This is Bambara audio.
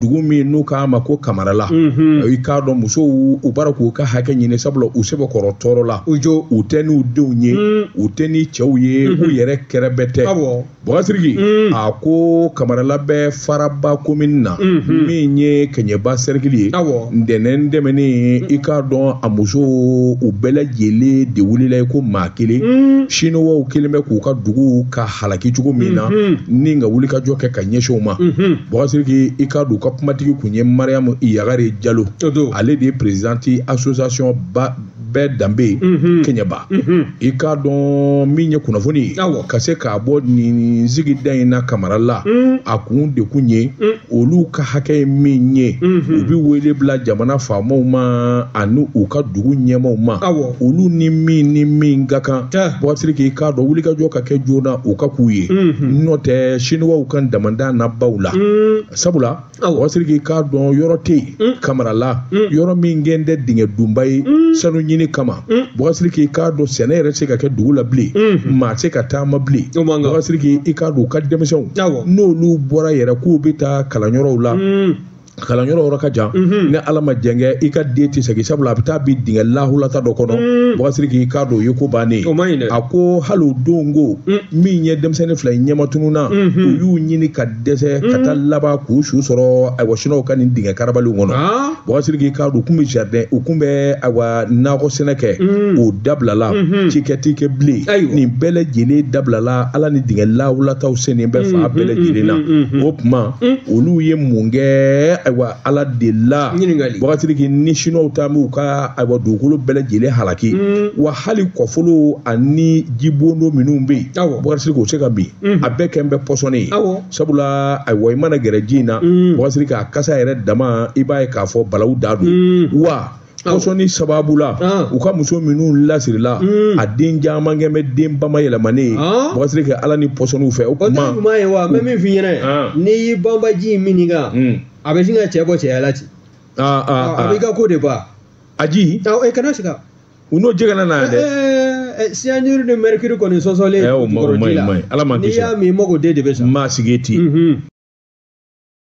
Dugu min n'u k'a ma ko Kamarala, i k'a dɔn musow u bara k'u ka hakɛ ɲini, sabula u sɛbɛkɔrɔ tɔɔrɔ la. U jo. U tɛ n'u denw ye, u tɛ ni cɛw ye, u yɛrɛ kɛrɛbɛ tɛ. Bɔkasiriki a ko Kamarala bɛ Faraba komini na, min ye Kɛɲɛba sɛrikili ye. Ntɛnɛn tɛmɛnen, i k'a dɔn a musow u bɛɛ lajɛlen de wulila i ko maa kelen. Siniwaw kelen bɛ k'u ka dugu ka halaki cogo min na, ni ka wulikajɔ kɛ ka ɲɛsin o ma. Bɔkasiriki, i k'a dɔn u ka kumatigi kun ye Mariyamu Yagare Jalo, ale de ye présidente association ba bɛɛ danbe Kɛɲɛba. I k'a dɔn min ye kunnafoni ye ka se k'a bɔ nin sigida in na Kamarala, a kun de kun ye olu ka hakɛ ye min ye, u bɛ wele bila jamana faamaw ma ani u ka dugu ɲɛmaaw ma, olu ni min ni min ka kan. Bɔkasiriki, i k'a dɔn wulikajɔ ka kɛ joona u ka k'u ye, n'o tɛ siniwaw ka damanda na baw la, sabula Bɔkasiriki, i k'a dɔn yɔrɔ tɛ yen Kamarala, yɔrɔ min kɛn tɛ dingɛ dunba ye sanu ɲini kama. Bɔkasiriki, i k'a dɔn sɛnɛ yɛrɛ tɛ se ka kɛ dugu la bilen, maa tɛ se ka taama bilen. Bɔkasiriki, i k'a dɔn u ka denmisɛnw, n'olu bɔra yɛrɛ k'u bɛ taa kalanyɔrɔw la, kalanyɔrɔ yɔrɔ ka jan, ni Ala ma jɛn kɛ, i ka den tɛ segin, sabula a bɛ taa bin dingɛ lahulata dɔ kɔnɔ. Bɔkasiriki, i k'a dɔn o ye ko bannen ye. A ko hali o don ko min ye denmisɛnnin fila ye ɲɛmatununna, u y'u ɲini ka dɛsɛ ka taa laban k'u su sɔrɔ ayiwa siniwaw ka nin dingɛ karabaliw kɔnɔ. Bɔkasiriki, i k'a dɔn u kun bɛ jardin, u kun bɛ ayiwa nakɔ sɛnɛ kɛ, o dabilala, cikɛ ti kɛ bilen, nin bɛɛ lajɛlen dabilala. Ala ni dingɛ lahulataw sennen bɛ fan bɛɛ lajɛlen na. O tuma olu ye mun kɛ? Ayiwa, Ala de la, Bɔkasiriki, ni siniwaw ta b'u ka ayiwa dugukolo bɛɛ lajɛlen halaki, wa hali kɔfolo ani jibondo minnu bɛ yen, Bɔkasiriki, o se ka bin, a bɛɛ kɛn bɛ pɔsɔni ye, sabula ayiwa i mana gɛrɛ ji in na, Bɔkasiriki, a kasa yɛrɛ dama, i b'a ye k'a fɔ balawu da don. Wa pɔsɔni sababu la, u ka muso minnu lasirila, a den caman kɛ bɛ den bama yɛlɛmanen ye, Bɔkasiriki, Ala ni pɔsɔniw fɛ. O kuma ɲuman ye wa n bɛ min f'i ɲɛna, n'i y'i banba ji in min kan, a bɛ sin ka cɛ bɔ cɛya la ten, a b'i ka ko de ban. A ji e kana sika. U n'o jɛgɛ na yan dɛ. Cyanure ni mercure kɔni sɔsɔlen. O ma ɲi, Ala m'an kisi. N'i y'a min, i mago den de bɛ sa. Maa sigi ten.